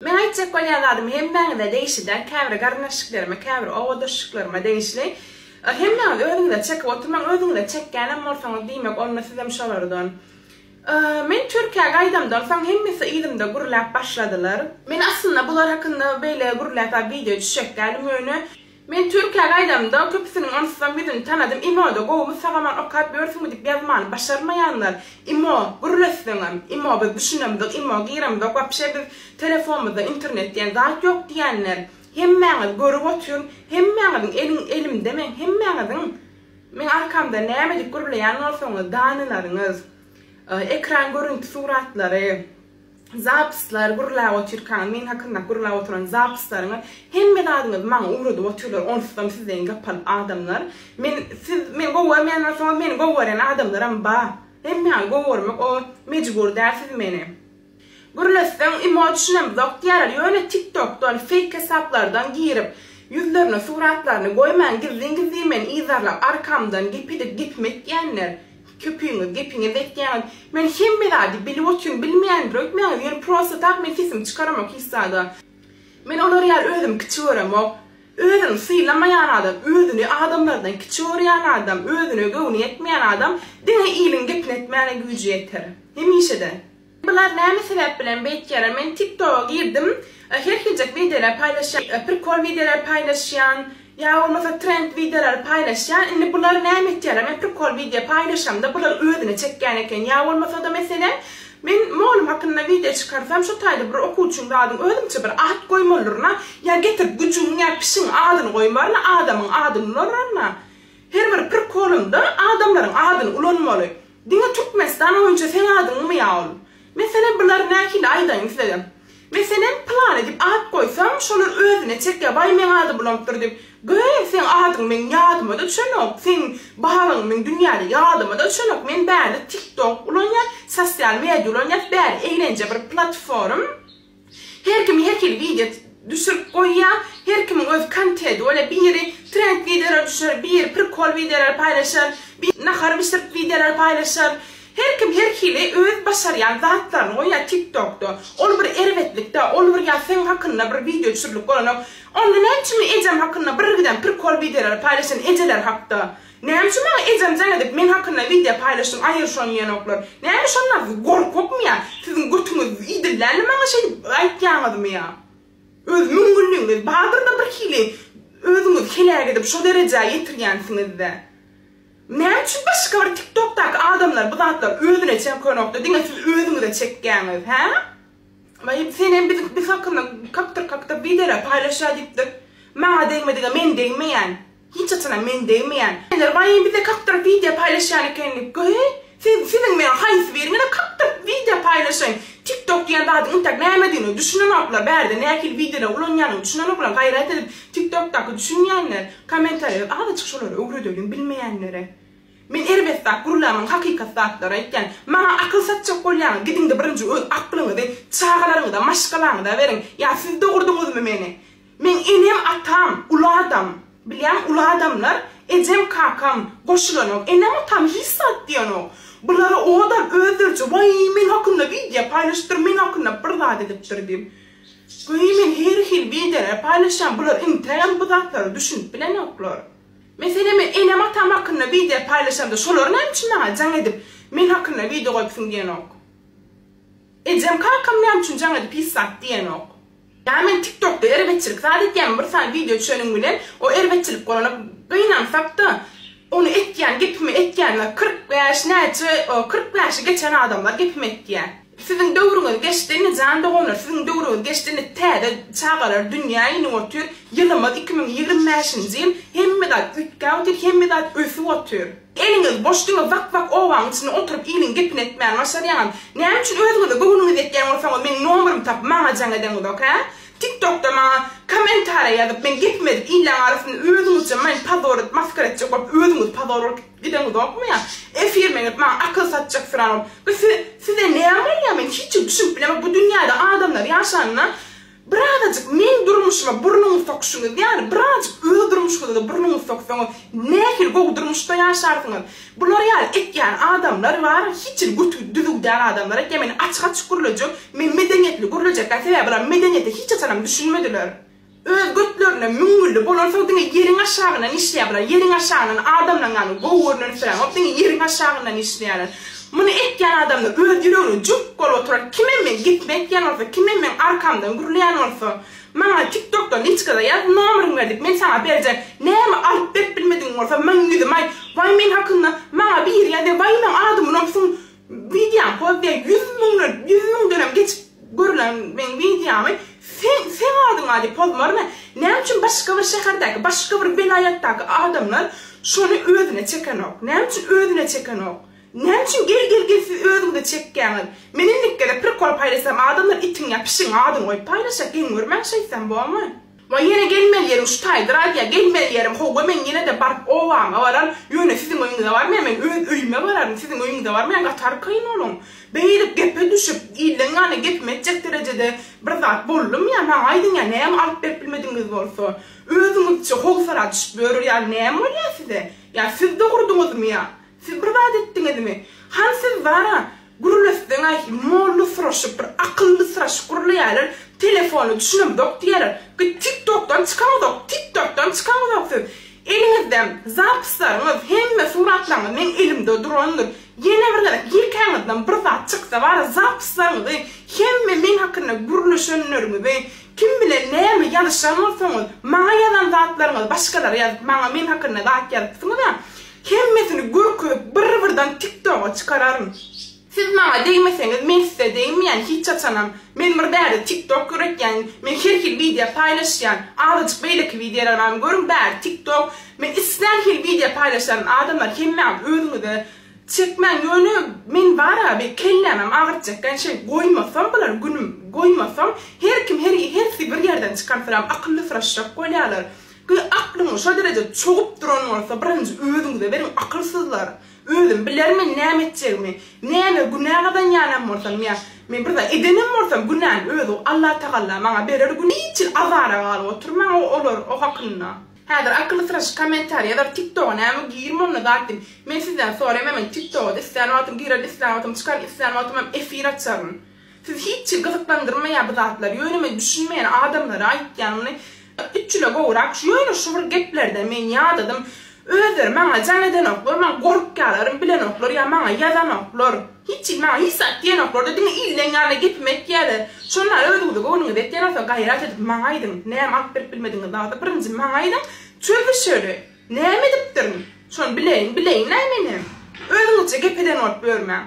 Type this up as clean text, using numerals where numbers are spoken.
Meň aýtjak bolýan zadym hemmäňize degişli däl, käbir garyndaşlyklaryma, käbir obadaşlyklaryma degişli. Hemmäňiz özüňize çekip oturmaň, özüňize çekýänem bolsaňyz diýmek onda sizem şolardan. Men Türkiýä gaýdamdan soň hemmesi yzymda gürläp başladylar. Men aslynda bular hakynda beýle gürläp wideo düşjek däldim ýöne Men Türkiýä gaýdamda köpüsiniň onsuzam ýüzüni tanadym imoda gowumy sagaman okap ýörsüňmi diýip ýazmany başarmaýanlar imo gürletseňem imo biz düşünemzok imo giremzok wapşe biz telefonymyzda internet diýen zat ýok diýenler hemmäňiz görüp otyryn hemmäňiziň eliň elimde meň hemmäňiziň meň arkamda näme diýip gürleýän bolsaňyz danylaryňyz ekran görüntü suratlary Zapisler gürläp otyrkaňyz meň hakynda gürläp oturan zapisleriňiz hemme zadyňyzy maňa ugradyp otyrlar onsuzam sizden gapal adamlar men siz meni gowy görmeýän bolsaňyz meni gowy görýän adamlaram ba hemmäňi gowy görmek o mejbur däl siz meni gürletseň imo düşünemzok diýýärler ýöne tiktokdan feýk hesaplardan girip ýüzlerine suratlaryny goýman gizlin gizlin meni yzarlap arkamdan gep edip gepimi etýänler Köpüňiz gepiňiz etýäňiz. Men hemme zady bilip otyryn, bilmeýändir öýtmäňiz, ýöne prosta tak men sesimi çykaramok hiç zada. Men olar ýaly özümi kiçi göremok. Özüni sylamaýan adam, özüni adamlardan kiçi görýän adam, özüne göwni ýetmeýän adam diňe iliň gepini etmäne güýji ýeter. Hemişe-de. Bular näme sebäp bilen beýtýärler men tik toga girdim her hiljek wideolar paýlaşýan prikol wideolar paýlaşýan ýa bolmasa trend wideolary paýlaşýan indi bular näme etýärler men prikol wideo paýlaşamda bular özüne çekýän eken ýa bolmasada meselem men mugallym hakynda wideo çykarsam şo taýda bir okuwçyň zadyň özümçe bir at goýmalydyrna ýa getirip güjügiň ýa pişigiň adyny goýmaryn adamyň adyny ulanaryn her bir prikolymda adamlaryň adyny ulanmaly Diňe Türkmenistan boýunça seň adyňmy ýa ol? Meselem bular nähili aýdaýyn size. Meselem pylany diýip at goýsam şolar özüne çekýär waý meň adym ulanypdyr diýip. Göý seň adyň meň ýadymada düşenok seň babaň meň dünýäde ýadymada düşenok men bärde tik tok ulanýan sosial media ulanýas bäri eglenje bir platform. Her kim her hili wideo düşürip goýýar. Her kimiň öz kontedi bolýar. Biri trend wideolar düşürer, biri prikol wideolar paýlaşar, biri nahar bişirip wideolar paýlaşar. Her kim her hili öz başarýan zatlaryny goýýar TikTokda. Ol bir erbetlik-dä, ol bir ýa seň hakynda bir wideo düşürilik bolanok. Onda näme üçin men ejem hakynda birgiden prikol wideolary paýlaşan ejeler hakda? Näme üçin maňa ejem jaň edip men hakynda wideo paýlaşdyň aýyr şony diýenoklar. Näme şondan siz gorkakmy ýa? Siziň götüňiz idilýänmi maňa şeýdip aýtýaňyzmy ýa? Öz müňgünligiňiz bardyrda bir hili özüňizi heläk edip şo derejä ýetirýänsiňizdä. Näme üçin başga bir tiktokdaky adamlar bu zatlary özüne çekenokda diňe siz özüňize çekýäňiz hä? Waý senem biz biz hakynda kakdyr kakdyr wideolar paýlaşýa diýipdir. Maňa degmedige men degmeýän. Hiç haçanam men degmeýän. Senler waý bize kakdyryp wideo paýlaşýan eken diýip göý. Siz siziň meň haýsy biriňize kakdyryp wideo paýlaşaýyn. Tik tok diýen zadyň intäk nämedigine düşünenoklar bärde nähili wideolar ulanýanyny düşünenoklar gaýrat edip tik tokdaky düşünýänler kommentariýa ýazyp azajyk şolary öwredeliň bilmeýänlere. Men erbet zat gürlämän hakykat zatlary aýtýan. Maňa akyl satjak bolýaňyz gidiňde birinji öz aklyňyzy çagalaryňyza maşgalaňyza beriň. Ýa siz dogurdyňyzmy meni. Meň enem atam uly adam bilýäň uly adamlar ejem kakam goşulanok enem atam hiç zat diýenok bulara odam özleriçe waý men hakynda wideo paýlaşypdyr men hakynda bir zat edipdir diýip göý men her hili wideolar paýlaşýan bular intägem bu zatlara düşünip bilenoklar meselem men enem atam hakynda wideo paýlaşamda şolar näme üçin maňa jaň edip men hakynda wideo goýupsyň diýenok ejem kakam näme üçin jaň edip hiç zat diýenok. Ýa men tiktokda erbetçilik zat etýämi bir sany wideo düşeniň bilen o erbetçilik bolanok gynansakda ony etýän gepimi etýänler 45 näçe 45-i geçen adamlar gepimi etýä. Siziň döwrüňiz geçdi indi jan doganlar siziň döwrüňiz geçdi indi täze çagalar dünýä inip otyr ýylymyz 2025-nji ýyl hemme zat üýtgäp otyr hemme zat ösüp otyr. Eliňiz boş diňe wak wak obaň içinde oturyp iliň gepini etmäni başarýaňyz. Näme üçin özüňize göwnüňiz ýetýän bolsaňyz meň nomerymy tapyp maňa jaň edeňizok hä? Tik tokda maňa kommentariýa ýazyp meň gepimi edip illeň arasynda özüňizçe meni pozor edip maskara etjek bolup özüňiz pozor bolup gideňizokmy ýa? Efirime gelip maňa akyl satjak syran bolup. Bu size näme bolýar men hiç düşünip bilemok bu dünýäde adamlar ýaşanyna. Birazajyk meň durmuşyma burnuňyzy sokuşyňyz ýaly birazajyk öz durmuşyňyzada burnuňyzy soksaňyz nähili gowy durmuşda ýaşarsyňyz. Bular ýaly etýän adamlar bar hiç hili göti düzüw däl adamlar etýär men açyk açyk gürlejek men medeniýetli gürlejek däl sebäbi bular medeniýete hiç haçanam düşünmediler. Öz götlerine müňňülli bolansoň diňe ýeriň aşagyndan işleýär bular ýeriň aşagyndan adamlaň ýaly gowy görnensiräňok diňe ýeriň aşagyndan işleýärler. Muny etýän adamlar öz ýüregine jüňk bolup oturan kimem meň gepimi etýän bolsa kimem meň arkamdan gürleýän bolsa maňa tiktokdan liçkada ýaz nomeriňi ber diýip men saňa berjek näme alyp berip bilmedigiň bolsa meň ýüzüme aýt waý men hakynda maňa biri ýazýar waý meň adymy ulansyň Wideom pozýa 100 müňden 100 müňdenem geçip görülen meň wideomy sen seň adyňa diýip pozmaryn näme üçin başga bir şäherdäki başga bir welaýatdaky adamlar şony özüne çekenok näme üçin özüne çekenok näme üçin gel gel gel siz özüňize çekýäňiz men indiki gezek prikol paýlaşsam adamlar itiň ýa pişigiň adyny goýup paýlaşar geň görmäň şeýtsem bormy. Waý ýene gelmeli ýerim şu taýdyr aýdýa gelmeli ýerim howwa men ýenede baryp obama baran ýöne siziň öýüňize barmaýan men öz öýüme bararyn siziň öýüňize barmaýan gaty arkaýyn boluň beýdip gepe düşüp illeň ýanynda gepimi etjek derejede bir zat boldumy ýa maňa aýdyň ýa näme alyp berip bilmedigiňiz bolsa özüňizçe howsala düşüp ýörür ýaly näme bolýa size ýa siz dogurdyňyzmy ýa siz bir zat etdiňizmi hany siz bara Gürletseň-aý, mollusyraşyp, bir akyllysyraşyp gürleýärler, telefona düşünemzok diýýärler. Gyt TikTokdan çykaňyzok, TikTokdan çykaňyzok siz. Eliňizde zapislaryňyz, hemme suratlaryňyz meň elimde durandyr. Ýene bir gezek ýekäňizden bir zat çyksa bara zapislaryňyzy, hemme meň hakynda gürleşenleriňizi, kim bilen näme ýazyşan bolsaňyz, maňa ýazan zatlaryňyzy başgalara ýazyp, maňa men hakynda zat ýazypsyňyz-a. Hemmesini görkezip bir-birden tiktoga çykararyn. Siz maňa degmeseňiz men size degmeýän hiç haçanam. Men bir bärde tiktok ýöretýän, men her hili wideo paýlaşýan. Azajyk beýleki wideolarymam görüň bäri tiktok. Men islän hili wideo paýlaşaryn adamlar hemmäňiz özüňize çekmäň ýöne men bara bir kellämem agyrtjakkan şeý goýmasam bular günüm goýmasam her kim her hersi bir ýerden çykarsalam akyllysyraşjak bolýarlar. Gyz aklyňyz şo dereje çogup duran bolsa birinji özüňize beriň akylsyzlar. Özüm bilerin men näme etjegimi. Näme günä gazanýanam bolsam ýa men bir zat edenem bolsam günäni özi Allatagalla maňa berer gün hiç hili azara galyp oturmaň olar o hakynda. Häzir akylsyraşyk kommentariý ýazar tiktoga näme girme onda zat diýip. Men sizden soraýan men tiktoga islän wagtym girerin islän wagtym çykaryn islän wagtymam efir açaryn. Sizi hiç hili gyzyklandyrmaýar bu zatlar, ýöne men düşünmeýän adamlara aýtýan muny. Üç ýyla gowrak şu ýöne şu bir geplerden men ýadadym. Özleri maňa jaň edenoklar, maňa gorkýarlarmy bilenoklar ýa maňa ýazanoklar. Hiç hili maňa hiç zat diýenoklar-da diňe illeň ýanynda gepimi etýärler. Şonda özüňize göwnüňiz ýetýän bolsa gaýrat edip maňa aýdyň. Näme alyp berip bilmedigiňiz barsa birinji maňa aýdyň, çözüşeli. Näme edipdirin? Şony bileýin, bileýin-läý menem. Özüňizçe gep eden bolup ýörmäň.